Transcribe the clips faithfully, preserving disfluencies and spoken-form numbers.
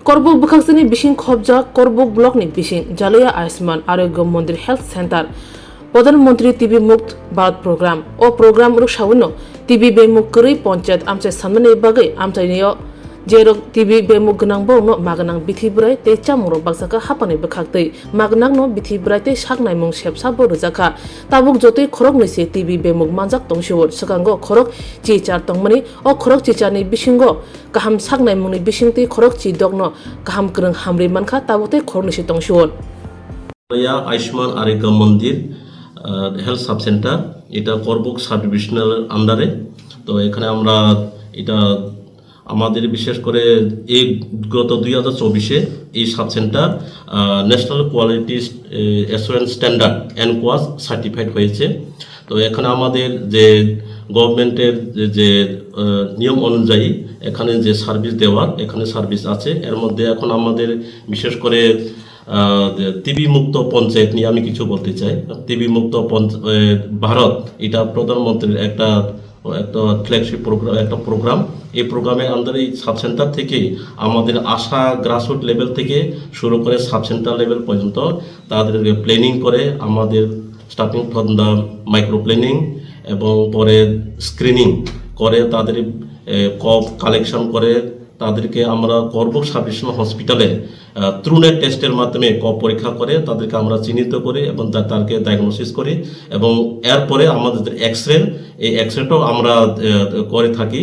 Korbuk bwkhaksani bising khobjak Korbuk blockni bising Jalaya Ayushman Arogya Mandir Health Center, Pradhan Mantri T B Mukt Bharat Program. O program rwksaui no T B bemuk kwrwi ponchayat amchai sanmani bagwi amchaini o jerok T B bemuk gwnang borokno maganang bithi bwrai tei chamungrok baksa kha hapangni bwkhak twi. Magnangno bithi bwrai tei sak naimung sepsabo rwjak kha. Tabuk jotoi khoroknwi se T B bemuk manjak tongsiwo. Swkango khorok chichar tongmani, o khorok chicharni bisingo kaham sak naimungni bisingtwi khorok chi dokno kaham kwrwng hamri mankha, tabuk tei khoroknwi se tongsiwo. Jalaya Ayushman Arogya Mandir, আহ, health sub centre, এটা Karbook sub divisional আন্ডারে। তো এখানে আমরা এটা আমাদের বিশেষ করে এই গত দুই হাজার চব্বিশে এই সাব সেন্টার, আহ, ন্যাশনাল কোয়ালিটি, এ, অ্যাসুরেন্স স্ট্যান্ডার্ড, এনকোয়াস সার্টিফাইড হয়েছে। তো এখানে আমাদের যে গভর্নমেন্টের যে, যে, আহ, নিয়ম অনুযায়ী এখানে যে সার্ভিস দেওয়ার, এখানে সার্ভিস আছে। এর মধ্যে এখন আমাদের বিশেষ করে, আহ, যে টিবি মুক্ত পঞ্চায়েত নিয়ে আমি কিছু বলতে চাই। টিবি মুক্ত পঞ্চ-, এ, ভারত, এটা প্রধানমন্ত্রীর একটা, একটা ফ্ল্যাগশিপ প্রোগ্রাম, একটা প্রোগ্রাম। এই প্রোগ্রামের আন্ডারে এই সাব সেন্টার থেকে আমাদের আশা গ্রাসরুট লেভেল থেকে শুরু করে সাব সেন্টার লেভেল পর্যন্ত তাদেরকে প্ল্যানিং করে, আমাদের starting from the micro planning এবং পরে স্ক্রিনিং করে, তাদের, এ, কফ কালেকশন করে, তাদেরকে আমরা করবুক সাব ডিভিশনাল হসপিটালে, আহ, ট্রুনেট টেস্টের মাধ্যমে কফ পরীক্ষা করে তাদেরকে আমরা চিহ্নিত করি এবং তা-, তাদেরকে ডায়াগনোসিস করি এবং এরপরে আমাদের এক্স রে, এই এক্স রেটাও আমরা, আহ, করে থাকি।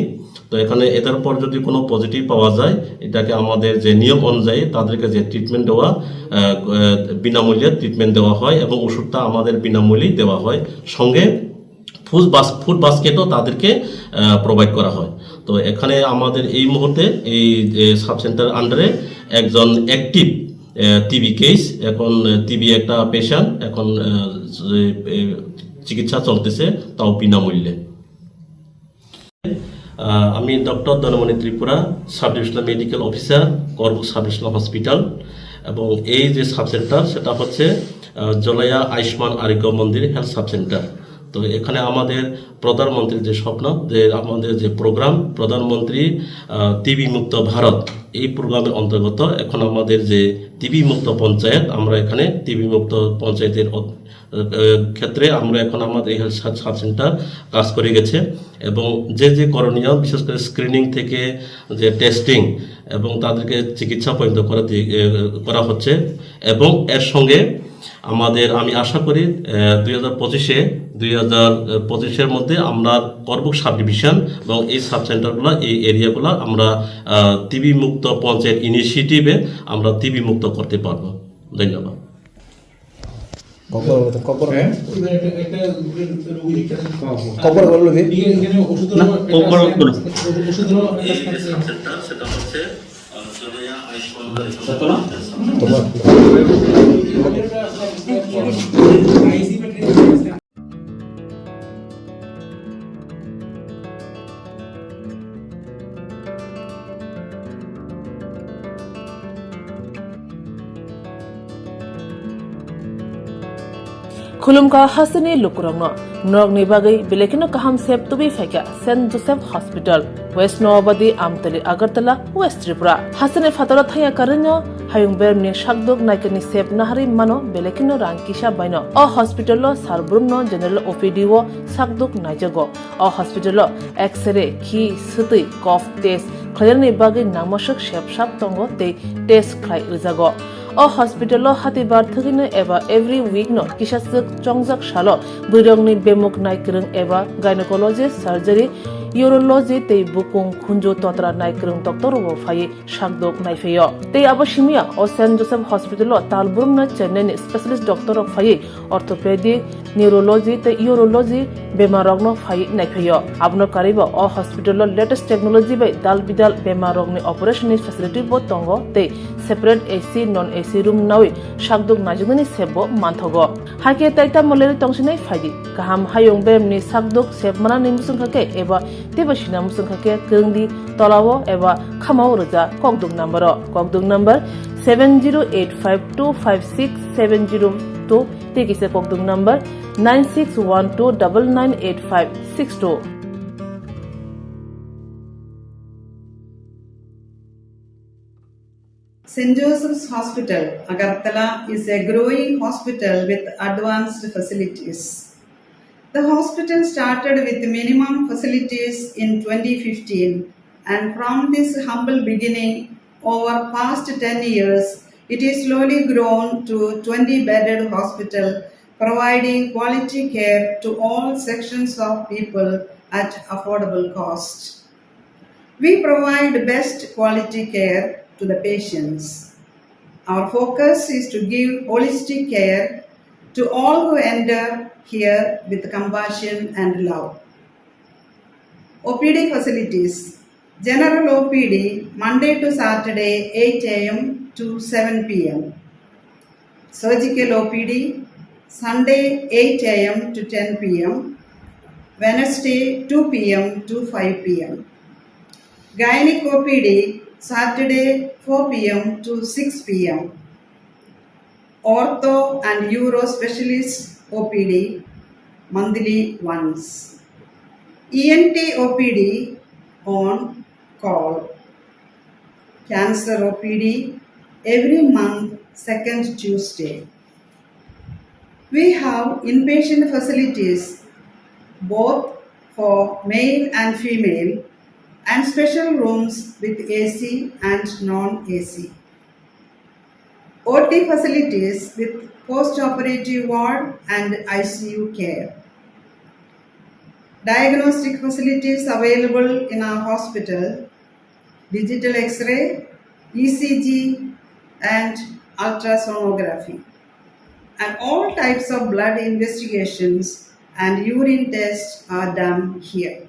তো এখানে এটার পর যদি কোনো পজিটিভ পাওয়া যায়, এটাকে আমাদের যে নিয়ম অনুযায়ী তাদেরকে যে ট্রিটমেন্ট দেওয়া, আহ, আহ, বিনামূল্যে ট্রিটমেন্ট দেওয়া হয় এবং ওষুধটা আমাদের বিনামূল্যেই দেওয়া হয়। সঙ্গে ফুড বাস-, ফুড বাস্কেটও তাদেরকে, আহ, প্রোভাইড করা হয়। তো এখানে আমাদের এই মুহূর্তে এই যে সাব সেন্টার আন্ডারে একজন অ্যাক্টিভ, আহ, টিবি কেস, এখন, আহ, টিবি একটা পেশেন্ট, এখন, আহ, যে, এ, চিকিৎসা চলতেছে, তাও বিনামূল্যে। আহ, আমি doctor Dhanmani Tripura, sub divisional medical officer, Karbook sub divisional hospital, এবং এই যে সাব সেন্টার, সেটা হচ্ছে, আহ, জলায়া আয়ুষ্মান আরোগ্য মন্দির হেলথ সাব সেন্টার। তো এখানে আমাদের প্রধানমন্ত্রীর যে স্বপ্ন, যে আমাদের যে প্রোগ্রাম, প্রধানমন্ত্রী, আহ, টিবি মুক্ত ভারত, এই প্রোগ্রামের অন্তর্গত এখন আমাদের যে টিবি মুক্ত পঞ্চায়েত, আমরা এখানে টিবি মুক্ত পঞ্চায়েতের অ-, আহ, ক্ষেত্রে আমরা এখন আমাদের এই হেলথ সাব, সাব সেন্টার কাজ করে গেছে এবং যে যে করণীয়, বিশেষ করে স্ক্রিনিং থেকে যে টেস্টিং এবং তাদেরকে চিকিৎসা পর্যন্ত করা দি-, এ, করা হচ্ছে। এবং এর সঙ্গে আমাদের, আমি আশা করি, আহ, দুই হাজার পঁচিশে, দুই হাজার পঁচিশের মধ্যে আমরা করবুক সাব ডিভিশন এবং এই সাব সেন্টারগুলো, এই এরিয়াগুলো আমরা, আহ, টিবি মুক্ত পঞ্চায়েত ইনিশিয়েটিভে আমরা টিবি মুক্ত করতে পারবো। ধন্যবাদ। ককবরক, ককবরক। হ্যাঁ? ওদের একটা, একটা রোগী দেখতে আসে। হ্যাঁ, হ্যাঁ। ককবরক বলো দি। এখানে, এখানে ওষুধ না, হলো একটা ককবরক আছে, কোনো। ওষুধ হলো একটা আছে। সেটা হচ্ছে, আহ, জনয়া আয়ুষ্মান ভারত। কত না? তোমার। আইসি ব্যাটারি আছে। Khulumkha hasteni lukurokno, norokni bagwi belai kheno kaham sep tubui phaikha Saint Joseph Hospital, West Noabadi, Amtali, Agartala, West Tripura. Hasteni phataro thangya karwino hayung beremni sakduk naikani sep naharwi mano belai kheno rang kisa baino. O hospital-o sar brumno general O P D-o sakduk naijago. O hospital-o X-ray, khi, swtwi, cough test khlainani bagwi nangmaswk sep sap tongo tei test khlai rwjago. O hospital-o hatibar thwgwino eba every week-no kisaswk chongjak salo bwrwirokni bemuk naikwrwng eba gynecology surgery, urology tei bukung khunju totra naikwrwng doctor-rokbo phaiwi sakdok naiphaio. Tei abo simiya o Saint Joseph Hospital-o tal brumno Chennai-ni specialist doctor-rok phaiwi orthopedic, neurology tei urology bemarrokno phaiwi naiphaio. Abono karwibo o hospital-o latest technology bai dal bidal bemarrokni operation-ni facility-bo tongo tei separate A C, non A C room nawi sakdok naijaknani sepbo manthogo. Hakhe tai tamo lerwi tongsinai phaidi. Kaham hayung beremni sakdok sep manani muchungkha khe eba teibo sina muchungkha khe kwrwngdi tolao eba khamao rwja kokduk number-o. Kokduk number seven zero eight five two five six seven zero two tei kisa kokduk number nine six one two double nine eight five six two. Saint Joseph's Hospital, Agartala is a growing hospital with advanced facilities. The hospital started with minimum facilities in twenty fifteen, and from this humble beginning, over past ten years, it is slowly grown to twenty bedded hospital, providing quality care to all sections of people at affordable cost. We provide best quality care to the patients. Our focus is to give holistic care to all who enter here with compassion and love. O P D facilities. General O P D, Monday to Saturday, eight a m to seven p m. Surgical O P D, Sunday, eight a m to ten p m, Wednesday, two p m to five p m. Gynec O P D, Saturday, four p m to six p m. Ortho and Uro Specialist O P D, monthly once. E N T O P D on call. Cancer O P D every month, second Tuesday. We have inpatient facilities both for male and female and special rooms with A C and non-A C. O T facilities with post-operative ward and I C U care. Diagnostic facilities available in our hospital, digital X-ray, E C G, and ultrasonography. And all types of blood investigations and urine tests are done here.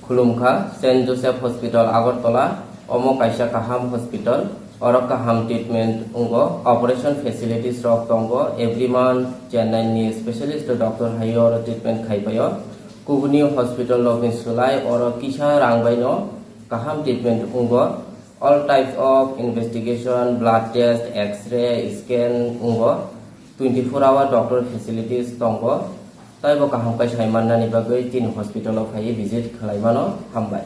Khulumkha, Saint Joseph Hospital, Agartala. Omo kaisa kaham hospital. Oro kaham treatment wngo, operation facilities rok tongo. Every month Chennai ni specialist doctor hai oro treatment khai paio. Kubuni hospital rok ni sulai oro kisa rang bai no kaham treatment wngo. All types of investigation, blood test, X-ray, scan wngo. Twenty four hour doctor facilities tongo. Taibo kaham kai sai mannani bagwi chini hospital o phaiwi visit khlai mano. Hambai.